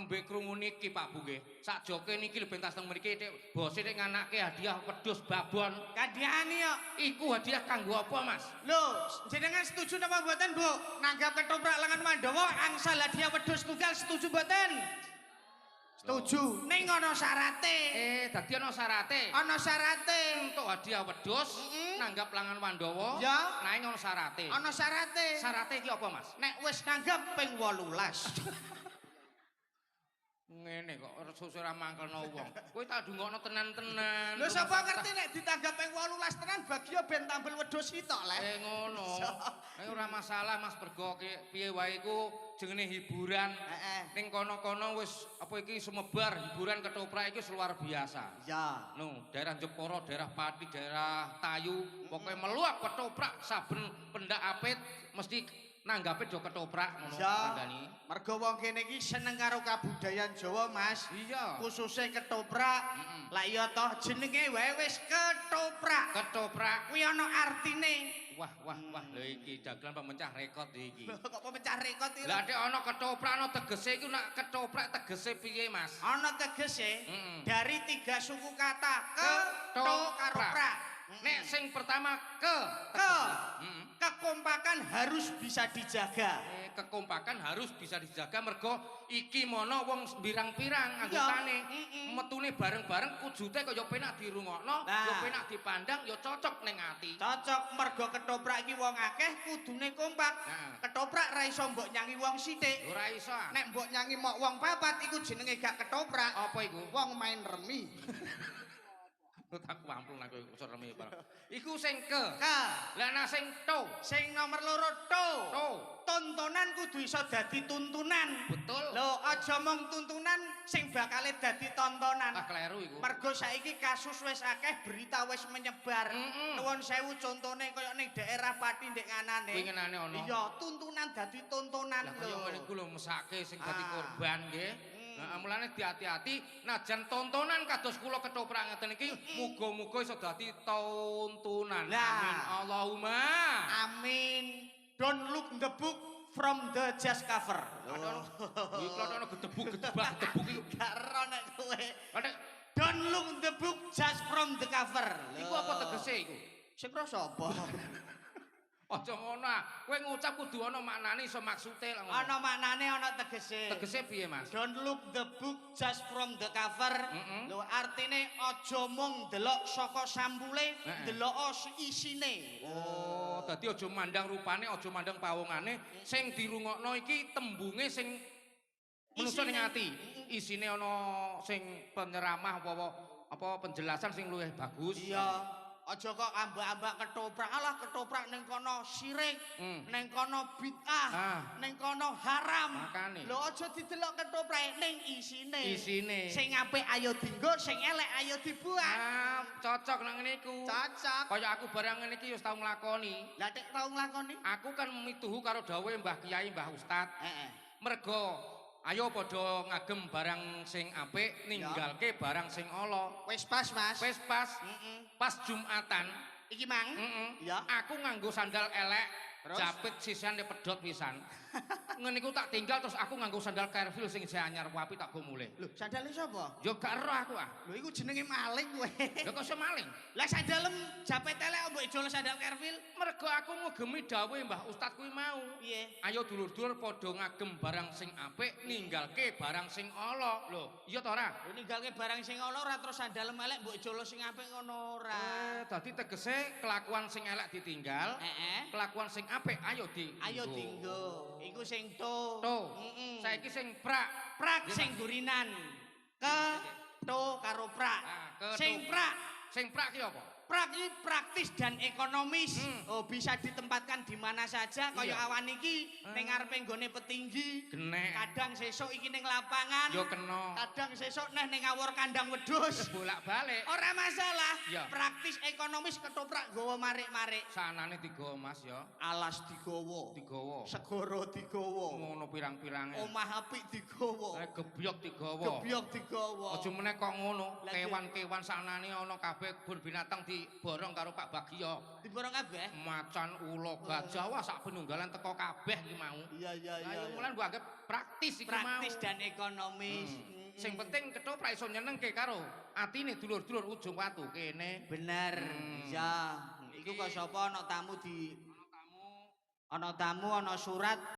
Nembe krungu niki, Pak Bu, nggih. Sakjoke niki lho pentas teng mriki tek bose tek nganake hadiah wedhus babon. Kandhane yo. Iku hadiah kanggo apa, Mas? Lho, jenengan setuju napa mboten, Bu? Nanggap ketoprak Langan Wandawa angsal hadiah wedhus tunggal, setuju mboten? Setuju. Ning ana syarate. Eh, dadi ana syarate. Ana syarate. Entuk hadiah wedhus nanggap Langan Wandawa. Ya. Nanging ana syarate. Ana syarate. Syarate iki apa, Mas? Nek wis nanggap ping 18. Ngene kok ora susu ora mangkelno wong. Kowe tak dungokno tenan-tenan. Lho, sapa ngerti nek ditanggap ping 18 tenan bagya ben tambel wedhus sitok le. Eh, ngono. Eh, ora masalah, Mas, mergo piye wae iku jenenge hiburan. Ning kono-kono wis apa iki sumebar hiburan ketoprak iki luar biasa. Ya. No, daerah Jepara, daerah Pati, daerah Tayu, pokoknya meluap ketoprak, saben pendak apit mesti nanggape do ketoprak ngono kandhani. Mergo wong kene iki seneng karo kabudayan Jawa, Mas. Iya. Khususnya ketoprak. Lah iya toh, jenenge wae wis ketoprak. Ketoprak. Kuwi ana artine. Wah, wah, wah, lho iki dagelan pemecah rekod iki. Kok pemecah rekod iki? Lah nek ana ketoprak ana tegese iku, nek ketoprak tegese piye, Mas? Ana tegese dari tiga suku kata, ke, to, karo prak. Nek sing pertama ke, Ke. Kekompakan harus bisa dijaga. Eh, kekompakan harus bisa dijaga mergo iki mono wong pirang-pirang anggotane. Metune bareng-bareng kujute kaya penak dirungokno, Nah. ya penak dipandang, ya cocok ning ati. Cocok mergo ketoprak iki wong akeh kudune kompak. Nah. Ketoprak ra iso mbok nyangi wong sithik. Ora iso, ah. Nek mbok nyangi mok wong papat iku jenenge gak ketoprak. Apa iku? Wong main remi. Tak wamplung aku iku remi barang. Iku sing ke. Ke. Lah nah sing to. Sing nomor loro to. To. Tontonan kudu iso dadi tuntunan. Betul. Lho, aja mung tuntunan sing bakale dadi tontonan. Ah, kleru iku. Mergo saiki kasus wis akeh, berita wis menyebar. Nuwun sewu, contone kaya ning daerah Pati ndek nganane. Wingenane ana. Iya, tuntunan dadi tontonan Lah kaya lho. ngene iku lho mesake sing dadi korban nggih. Nah, mulane diati-ati najan tontonan kados kula ketoprak ngeten iki muga-muga iso dadi tontonan. Lah. Amin Allahumma. Amin. Don't look the book from the just cover. Ono iki ono gedebuk gedebak gedebuk iku. Gak ero nek kowe. Nek Don't look the book just from the cover. Iku apa tegese iku? Sing rasa apa? Aja ngono ah. Kowe ngucap kudu ana maknane, iso maksude lah ngono. Ana maknane, ana tegese. Tegese piye, Mas? Don't look the book just from the cover. Lho, artine aja mung delok saka sampule, delok isine. Oh, dadi aja mandang rupane, aja mandang pawongane, sing dirungokno iki tembunge sing menungso ning Isine. Ati. Isine ana sing penyeramah apa apa penjelasan sing luwih bagus. Iya. Aja kok ambak-ambak ketoprak. Alah, ketoprak ning kono sirik, ning kono bid'ah, ning kono haram. Makane. Lho, aja didelok ketoprak ning isine. Isine. Sing apik ayo dinggo, sing elek ayo dibuang. Ah, cocok nang ngene iku. Cocok. Kaya aku barang ngene iki wis tau nglakoni. Lah, tek tau nglakoni? Aku kan mituhu karo dawuhe Mbah Kiai, Mbah Ustad. Mergo ayo padha ngagem barang sing apik, ninggalke barang sing ala. Wis pas, Mas. Wis pas. Pas Jumatan, Iki mang. Heeh. Aku nganggo sandal elek, Terus? Japit sisane pedhot pisan. Ngene iku tak tinggal, terus aku nganggo sandal Carvil sing isih anyar apik tak go mulih. Lho, sandale sapa? Yo gak ero aku ah. Lho, iku jenenge maling kowe. Lho, kok iso maling? Lah, sandalem japit elek mbok ijol sandal Carvil. Mergo aku ngugemi dawuhe Mbah Ustad kuwi mau. Piye? Ayo dulur-dulur padha ngagem barang sing apik, ninggalke barang sing ala. Lho, iya ta ora? Lho, ninggalke barang sing ala ora terus sandalem elek mbok ijol sing apik ngono ora. Eh, dadi tegese kelakuan sing elek ditinggal, kelakuan sing apik ayo di Ayo dinggo. Iku sing to. To. Heeh. Saiki sing prak. Prak sing gurinan. Ke to karo prak. Ah, ke, Sing to. prak. Sing prak ki apa? Prak ini praktis dan ekonomis. Oh, bisa ditempatkan di mana saja kaya awan iki ning ngarepe nggone petinggi. Genek. Kadang sesuk iki ning lapangan. Yo kena. Kadang sesuk neh ning awor kandang wedhus. Bolak-balik. Ora masalah. Iya. Praktis ekonomis, ketoprak nggawa marik-marik. Sanane digawa, Mas, ya. Alas digawa. Digawa. Segara digawa. Ngono pirang-pirange. Omah apik digawa. Eh, gebyok digawa. Gebyok digawa. Aja meneh kok ngono, Lah, kewan-kewan sanane ana kabeh, kebun binatang diborong karo Pak Bagio. Diborong kabeh? Macan, ula, gajah, wah sak penunggalan teko kabeh iki mau. Iya iya Lah ya mulane mbok anggap Praktis iku mau. Praktis dan ekonomis. Sing penting ketoprak iso nyenengke karo atine dulur-dulur Ujung Watu kene. Bener. Ya, iku kok sapa ana tamu di Ana tamu. Ana tamu, ana surat.